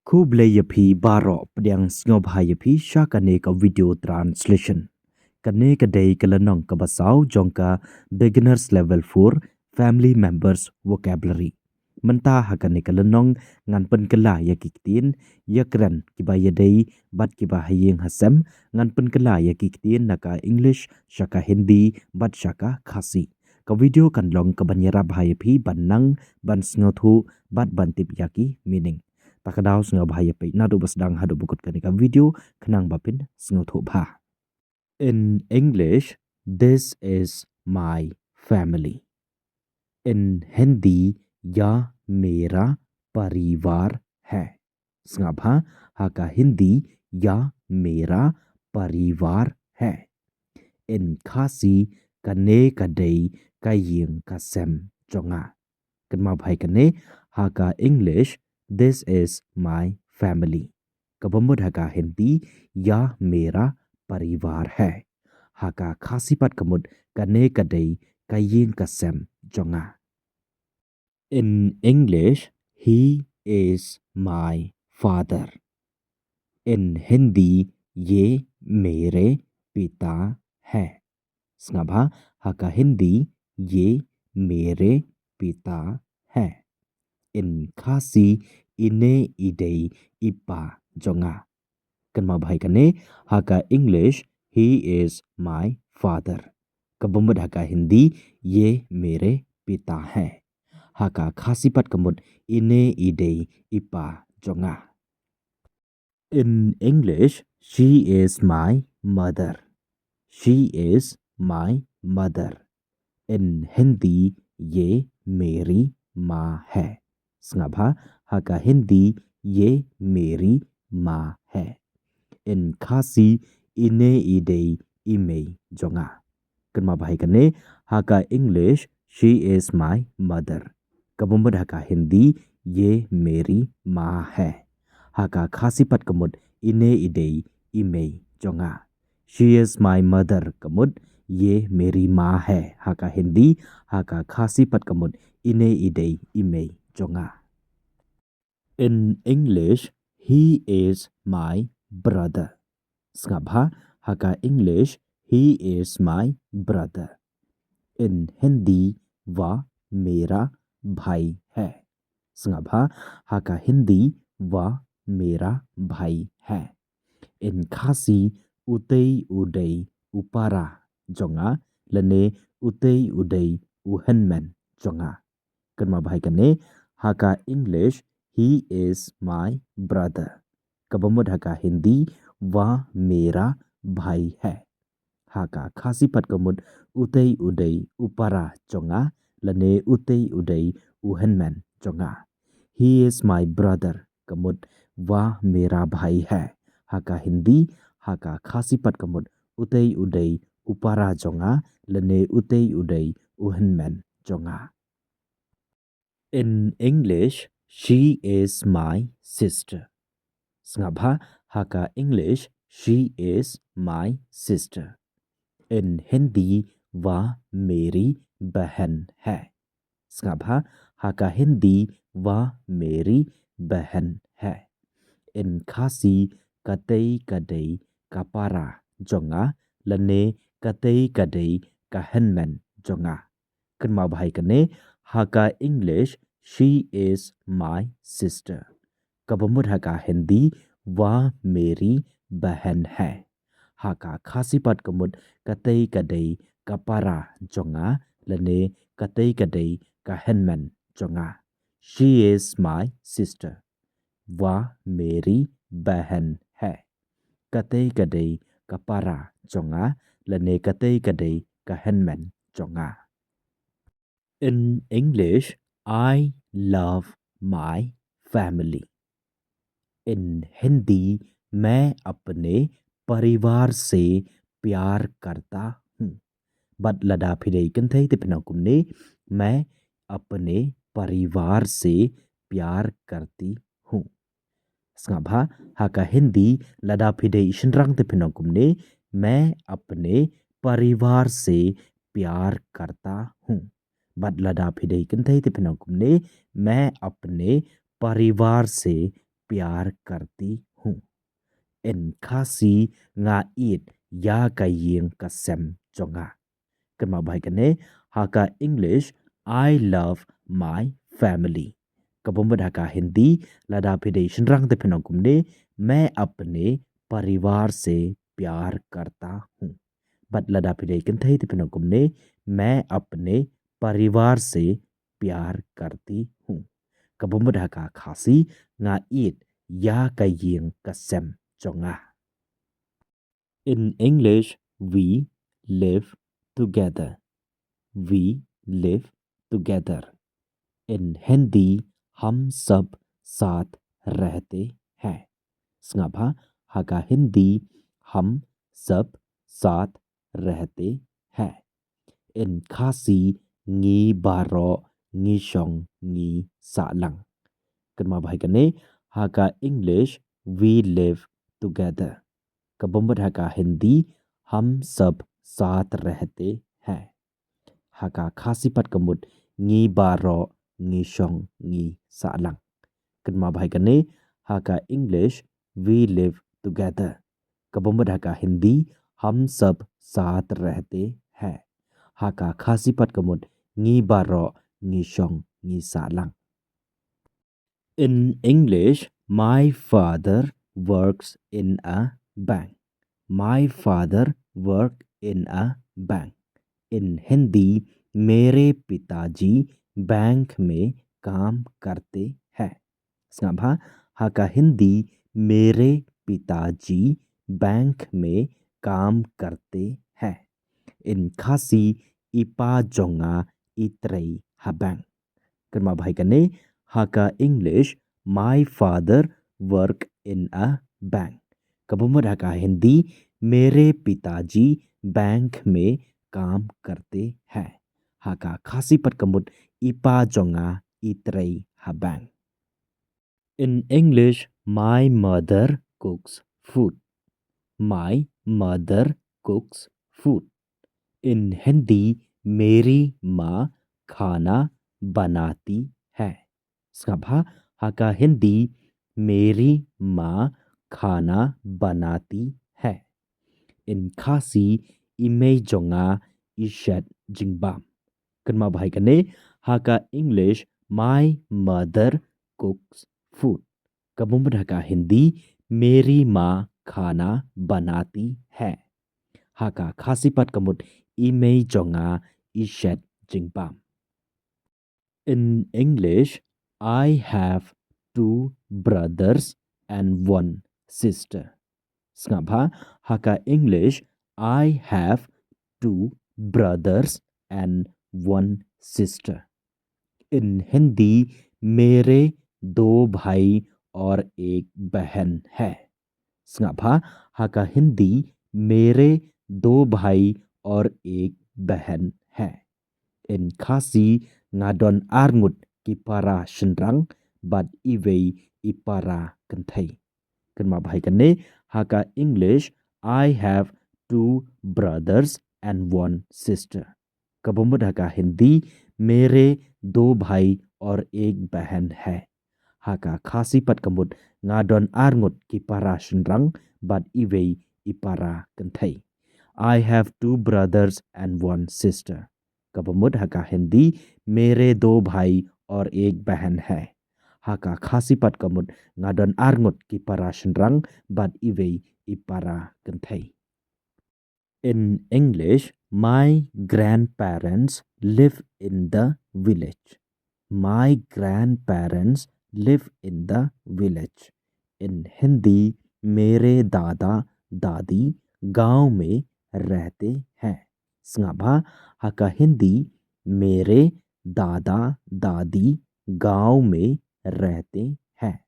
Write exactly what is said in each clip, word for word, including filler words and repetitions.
Khublei ïa phi baroh, pdiang sngewbha ïa phi sha kane ka video translation. Kane ka dei ka lynnong kaba saw jong ka Beginners Level four Family Members Vocabulary. Mynta ha kane ka lynnong ngan pynkylla ïa ki ktien ïakren kiba ïadei bad kiba ha ïing ha sem, ngan pynkylla ïa ki ktien na ka English sha ka Hindi bad sha ka Khasi. Ka video kan long kaban ïarap ha ïa phi ban nang, ban sngewthuh bad ban tip ïa ki meaning. Ta ka daw sngewbha ïa peit naduh ba sdang haduh ba kut kane ka video khnang ba phin sngewthuh bha. In English, this is my family. In Hindi, यह मेरा परिवार है. Sngap bha, ha ka Hindi, यह मेरा परिवार है. In Khasi, kane ka dei ka ïing ka sem jong nga. Kynmaw bha ïa kane, ha ka English, this is my family. Kaba mut ha ka Hindi, यह मेरा परिवार है. Ha ka Khasi pat ka mut, kane ka dei ka ïing ka sem jong nga. In English, he is my father. In Hindi, ये मेरे पिता है. Sngap bha, ha ka Hindi, ये मेरे पिता है. In Khasi, ine i dei i pa jong nga. Kynmaw bha ïa kane, ha ka English, he is my father. Kaba mut ha ka Hindi, ये मेरे पिता है. Ha ka Khasi pat ka mut, ine i dei i pa jong nga. In English, she is my mother. She is my mother. In Hindi, ये मेरी माँ है. Sngap bha, ha ka Hindi, ये मेरी माँ है. In Khasi, ine i dei i mei jong nga. Kynmaw bha ïa kane, ha ka English, she is my mother. Kaba mut ha ka Hindi, ये मेरी माँ है. Ha ka Khasi pat ka mut, ine i dei i mei jong nga. She is my mother ka mut, ये मेरी माँ है. Ha ka Hindi, ha ka Khasi pat ka mut, ine i dei i mei jong nga. In English, he is my brother. Sngap bha, ha ka English, he is my brother. In Hindi, वह मेरा भाई है. Sngap bha, ha ka Hindi, वह मेरा भाई है. In Khasi, utei u dei u para jong nga, lane utei u dei u hynmen jong nga. Kynmaw bha ïa kane, ha ka English, he is my brother. Kaba mut ha ka Hindi, वह मेरा भाई है. Ha ka Khasi pat ka mut, utei u dei u para jong nga, lane utei u dei u hynmen jong nga. He is my brother, ka mut, वह मेरा भाई है. Ha ka Hindi, ha ka Khasi pat ka mut, utei u dei u para jong nga, lane utei u dei u hynmen jong nga. In English, she is my sister. Sngap bha, ha ka English, she is my sister. In Hindi, वह मेरी बहन है. Sngap bha, ha ka Hindi, वह मेरी बहन है. In Khasi, katei ka dei ka para jong nga, lane katei ka dei ka hynmen jong nga. Kynmaw bha ïa kane, ha ka English, she is my sister. Kaba mut ha ka Hindi, वह मेरी बहन है. Ha ka Khasi pat ka mut, katei ka dei ka para jong nga, lane katei ka dei ka hynmen jong nga. She is my sister. वह मेरी बहन है. Katei ka dei ka para jong nga, lane katei ka dei ka hynmen jong nga. In English, I love my family. In Hindi, मैं अपने परिवार से प्यार करता हूँ. Bad lada phi dei kynthei te phin ong kumne, मैं अपने परिवार से प्यार करती हूँ. Sngap bha, ha ka Hindi, lada phi dei shynrang te phin ong kumne, मैं अपने परिवार से प्यार करता हूँ. Bad lada phi dei kynthei te phin ong kumne, मैं अपने परिवार से pyar karti hoon. In Khasi nga ïeit ïa ka ïing ka sem jong nga. Kynmaw bha ïa kane, ha ka English, I love my family. Kaba mut ha ka Hindi, lada phi dei shynrang te phin ong kumne, मैं अपने परिवार से प्यार करता हूँ. Bad lada phi dei kynthei te phin ong kumne, मैं अपने परिवार से प्यार करती हूँ. Kaba mut ha ka Khasi, nga ïeit ïa ka ïing ka sem jong nga. In English, we live together. We live together. In Hindi, हम सब साथ रहते हैं. Sngap bha, ha ka Hindi, हम सब साथ रहते हैं. In Khasi, ngi baroh ngi shong ngi sah lang. Kynmaw bha ïa kane, ha ka English, we live together. Kaba mut ha ka Hindi, हम सब साथ रहते हैं. Ha ka Khasi pat ka mut, ngi baroh ngi shong ngi sah lang. Kynmaw bha ïa kane, ha ka English, we live together. Kaba mut ha ka Hindi, हम सब साथ रहते हैं. Ha ka Khasi pat ka mut, ngi baroh ngi shong ngi sah lang. In English, my father works in a bank. My father work in a bank. In Hindi, मेरे पिताजी बैंक में काम करते हैं. Sngap bha, ha ka Hindi, मेरे पिताजी बैंक में काम करते हैं. In Khasi, i pa jong nga i trei ha bank. Kynmaw bha ïa kane, ha ka English, my father work in a bank. Kaba mut ha ka Hindi, मेरे पिताजी बैंक में काम करते हैं. Ha ka Khasi pat ka mut, i pa jong nga i trei ha bank. In English, my mother cooks food. My mother cooks food. In Hindi, मेरी माँ खाना बनाती है. Sngap bha, ha ka Hindi, मेरी माँ खाना बनाती है. In Khasi, i mei jong nga i shet jingbam. Kynmaw bha ïa kane, ha ka English, my mother cooks food. Kaba mut ha ka Hindi, मेरी माँ खाना बनाती है. Ha ka Khasi pat ka mut, i mei jong nga i shet jingbam. In English, I have two brothers and one sister. Sngap bha, ha ka English, I have two brothers and one sister. In Hindi, मेरे दो भाई और एक बहन है. Sngap bha, ha ka Hindi, मेरे दो भाई और एक बहन है. In Khasi, nga don ar ngut ki para shynrang bad iwei i para kynthei. Kynmaw bha ïa kane, ha ka English, I have two brothers and one sister. Kaba mut ha ka Hindi, मेरे दो भाई और एक बहन है. Ha ka Khasi pat ka mut, nga don ar ngut ki para shynrang bad iwei i para kynthei. I have two brothers and one sister. Kaba mut ha ka Hindi, मेरे दो भाई और एक बहन है. Ha ka Khasi pat ka mut, nga don ar ngut ki para shynrang bad iwei i para kynthei. In English, my grandparents live in the village. My grandparents live in the village. In Hindi, मेरे दादा दादी गांव में रहते हैं. Sngap bha, ha ka Hindi, मेरे दादा दादी गांव में रहते हैं.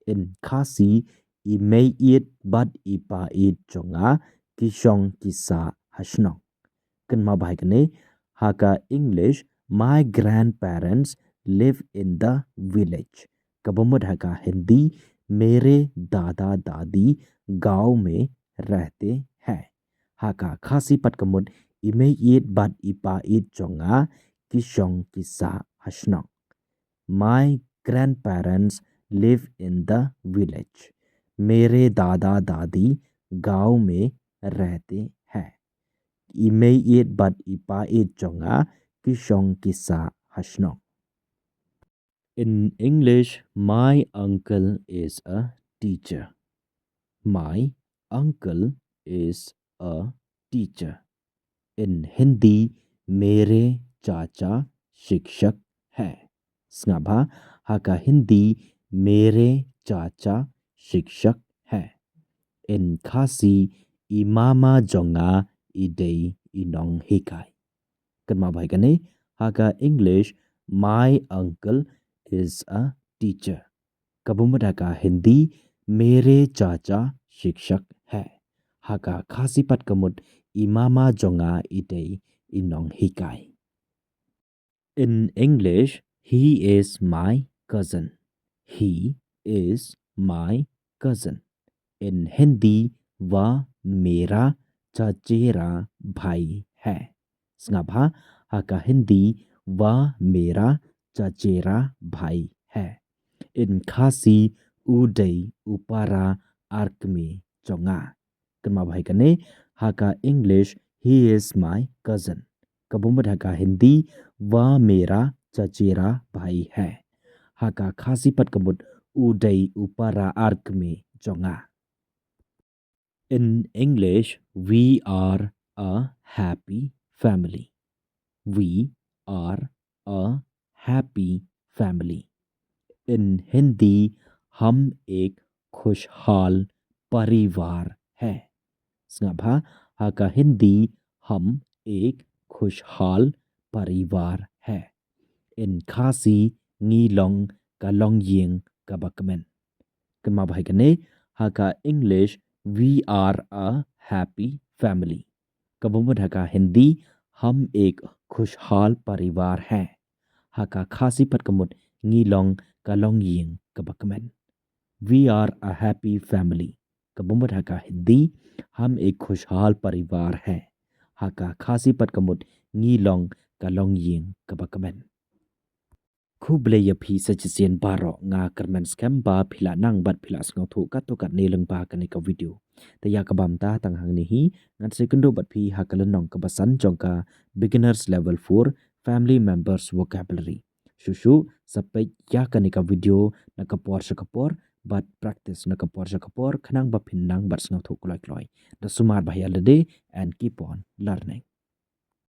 In Khasi, i mei ïeit bad i pa ïeit jong nga ki shong ki sah ha shnong. Kynmaw bha ïa kane, ha ka English, my grandparents live in the village. Kaba mut ha ka Hindi, मेरे दादा दादी गांव में रहते हैं. Ha ka Khasi pat ka mut, i mei ïeit bad i pa ïeit jong nga ki shong ki sah ha shnong. My grandparents live in the village. Mere dada dadi gaon mein rehte hain. I mei ïeit bad i pa ïeit jong nga ki shong ki sah ha shnong. In English, my uncle is a teacher. My uncle is a teacher. In Hindi, mere chacha shikshak hain. Sngap bha, ha ka Hindi, mere chacha shikshak hain. In Khasi, i mama jong nga i dei i nonghikai. Kynmaw bha ïa kane, ha ka English, my uncle is a teacher. Kaba mut ha ka Hindi, mere chacha shikshak hain. Ha ka Khasi pat ka mut, i mama jong nga i dei i nonghikai. In English, he is my cousin. He is my cousin. In Hindi, वह मेरा चचेरा भाई है. Sngap bha, ha ka Hindi, वह मेरा चचेरा भाई है. In Khasi, u dei u para arkmie jong nga. Kynmaw bha ïa kane, ha ka English, he is my cousin. Kaba mut ha ka Hindi, वह मेरा चचेरा भाई है. Ha ka Khasi pat ka mut, u dei u para arkmie jong nga. In English, we are a happy family. We are a happy family. In Hindi, हम एक खुशहाल परिवार है. Sngap bha, ha ka Hindi, हम एक खुशहाल परिवार है. In Khasi, ngi long ka longïing kaba kmen. Kynmaw bha ïa kane, ha ka English, we are a happy family. Kaba mut ha ka Hindi, हम एक खुशहाल परिवार है. Ha ka Khasi pat ka mut, ngi long ka longïing kaba kmen. We are a happy family. Kaba mut ha ka Hindi, हम एक खुशहाल परिवार है. Ha ka Khasi pat ka mut, ngi long ka longïing kaba kmen. Khublei ïa phi sa shisien baroh, nga kyrmen skhem ba phi la nang bad phi la sngewthuh katto katne lyngba kane ka video. Te ïa kaba mynta tang hangne hi, ngan sa ïakynduh bad phi ha ka lynnong kaba san jong ka Beginners Level four, Family Members Vocabulary. Shuh shuh, sa peit ïa kane ka video na ka por sha ka por, bad practice na ka por sha ka por, khnang ba phin nang bad sngewthuh kloi kloi. Da sumar bha ïa lade and keep on learning.